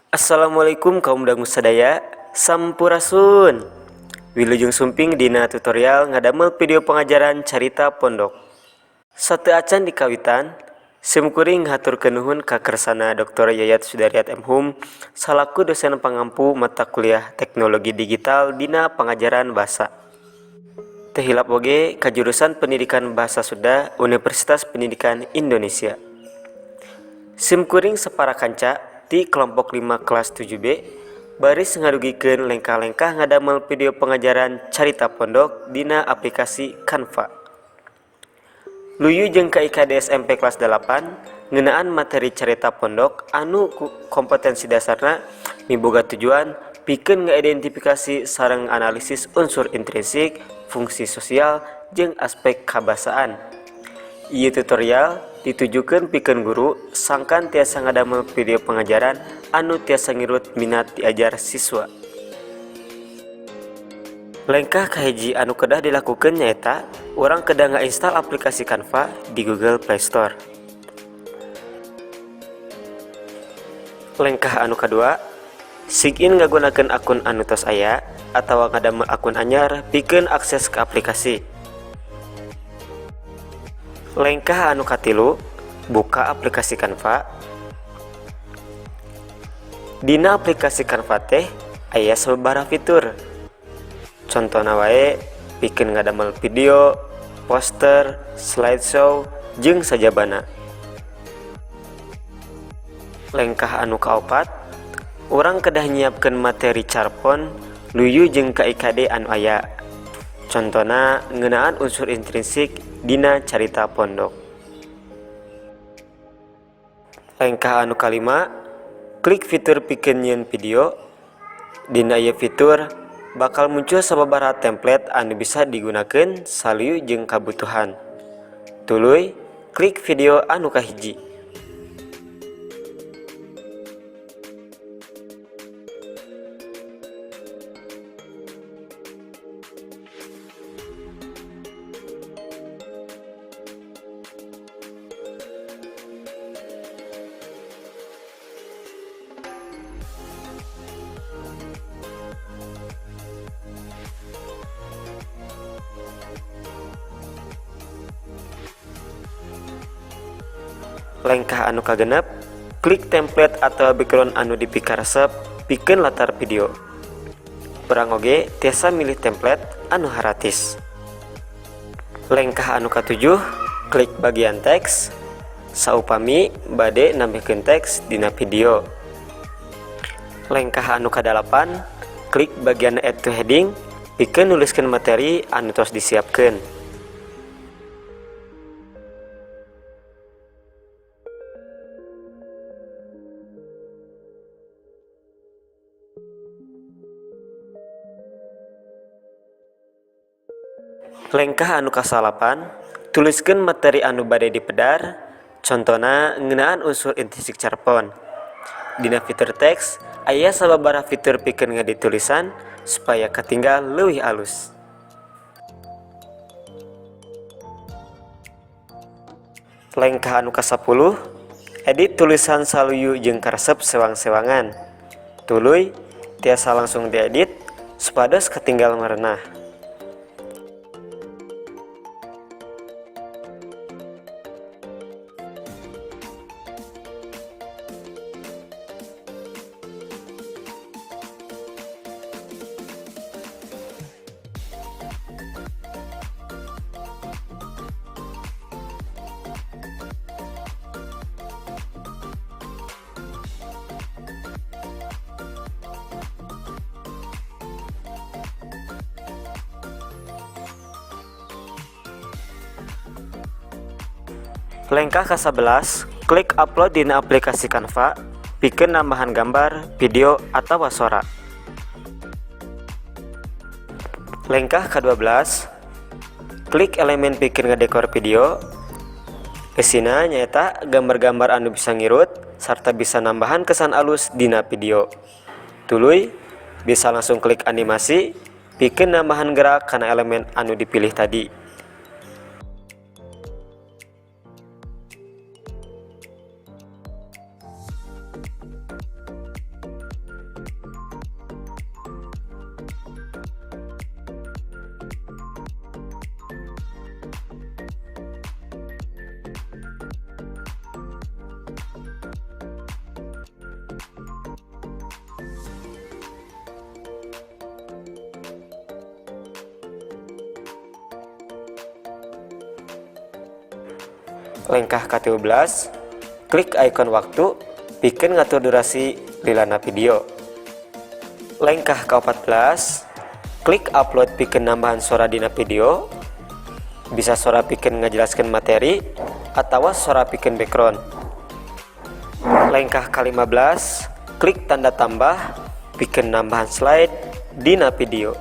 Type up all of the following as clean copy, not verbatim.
Assalamualaikum kaum dangu sadaya, sampurasun. Wilujeng sumping dina tutorial ngadamel video pengajaran carita pondok. Sateuacan dikawitan, simkuring ngahaturkeun nuhun ka kersana Dr. Yayat Sudaryat M.Hum salaku dosen pangampu mata kuliah Teknologi Digital dina Pangajaran Basa. Teu hilap oge ka jurusan Pendidikan Bahasa Sunda Universitas Pendidikan Indonesia. Simkuring sapara kanca ti kelompok 5 kelas 7B baris ngadugikeun lengkah-lengkah ngadamel video pengajaran carita pondok dina aplikasi Canva. Luyu jeung KIKD SMP kelas 8 ngeunaan materi carita pondok anu kompetensi dasarna miboga tujuan pikeun ngaidentifikasi sareng analisis unsur intrinsik, fungsi sosial, jeung aspek kabasaan. Ieu tutorial ditujukeun pikeun guru sangkan tiasa ngadamel video pengajaran anu tiasa ngirut minat diajar siswa. Lengkah kahiji anu kedah dilakukeun nyaeta urang kedah ngainstal aplikasi Canva di Google Play Store. Lengkah anu kadua, sign in ngagunakeun akun anu tos aya atawa ngadamel akun anyar pikeun akses ke aplikasi. Lengkah anu katilu, buka aplikasi Canva. Dina aplikasi Canva teh aya sababaraha fitur. Contona wae pikeun ngadamel video, poster, slideshow, jeung sajabana. Lengkah anu kaopat, urang kedah nyiapkeun materi carpon luyu jeung KIKD anu aya. Contona ngeunaan unsur intrinsik dina carita pondok. Lengkah anu kalima, klik fitur pikeun nyieun video. Dina ieu fitur bakal muncul sababaraha template anu bisa digunakeun saluyu jeung kabutuhan. Tuluy klik video anu kahiji. Lengkah anu kagenep, klik template atau background anu dipikaresep pikeun latar video. Urang oge tiasa milih template anu haratis. Lengkah anu katujuh, klik bagian teks saupami bade nambahkeun teks dina video. Lengkah anu kadalapan, klik bagian add to heading pikeun nuliskeun materi anu tos disiapkeun. Lengkah anu kasalapan, tuliskeun materi anu bade dipedar, contona ngeunaan unsur intrinsik carpon. Dina fitur teks, aya sababaraha fitur pikeun ngedit tulisan supaya katinggal leuwih alus. Lengkah anu ka-10, edit tulisan saluyu jeung karesep sewang-sewangan. Tuluy tiasa langsung diedit supados katinggal merenah. Lengkah ka-11, klik upload dina aplikasi Canva pikeun nambahan gambar, video, atawa sora. Lengkah ka-12, klik elemen pikeun ngedekor video. Eusina nyaeta gambar-gambar anu bisa ngirut sarta bisa nambahan kesan alus dina video. Tuluy bisa langsung klik animasi pikeun nambahan gerak kana elemen anu dipilih tadi. Lengkah ka-13, klik ikon waktu pikeun ngatur durasi lilana video. Lengkah ka-14, klik upload pikeun nambahan sora dina video, bisa sora pikeun ngajelaskeun materi atawa sora pikeun background. Lengkah ka-15, klik tanda tambah pikeun nambahan slide dina video.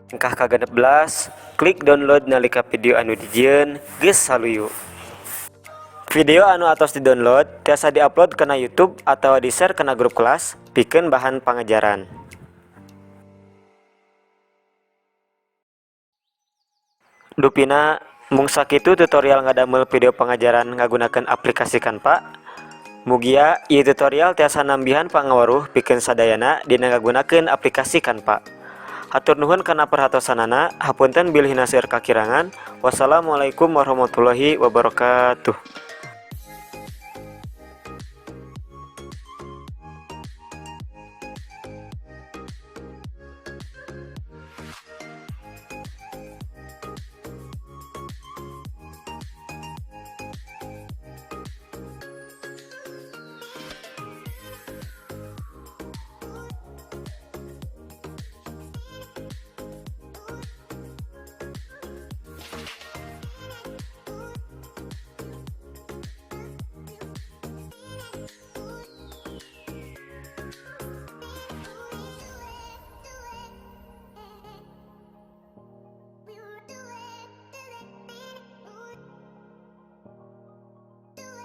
Lengkah ka-16, klik download nalika video anu dijieun geus saluyu. Video anu atos di-download tiasa di-upload kana YouTube atawa di-share kana grup kelas pikeun bahan pangajaran. Dupina mung sakitu tutorial ngadamel video pangajaran ngagunakeun aplikasi Canva. Mugia ieu tutorial tiasa nambihan pangaweruh pikeun sadayana dina ngagunakeun aplikasi Canva. Hatur nuhun kana perhatosanana, hapunten bilih seueur kakirangan. Wassalamualaikum warahmatullahi wabarakatuh.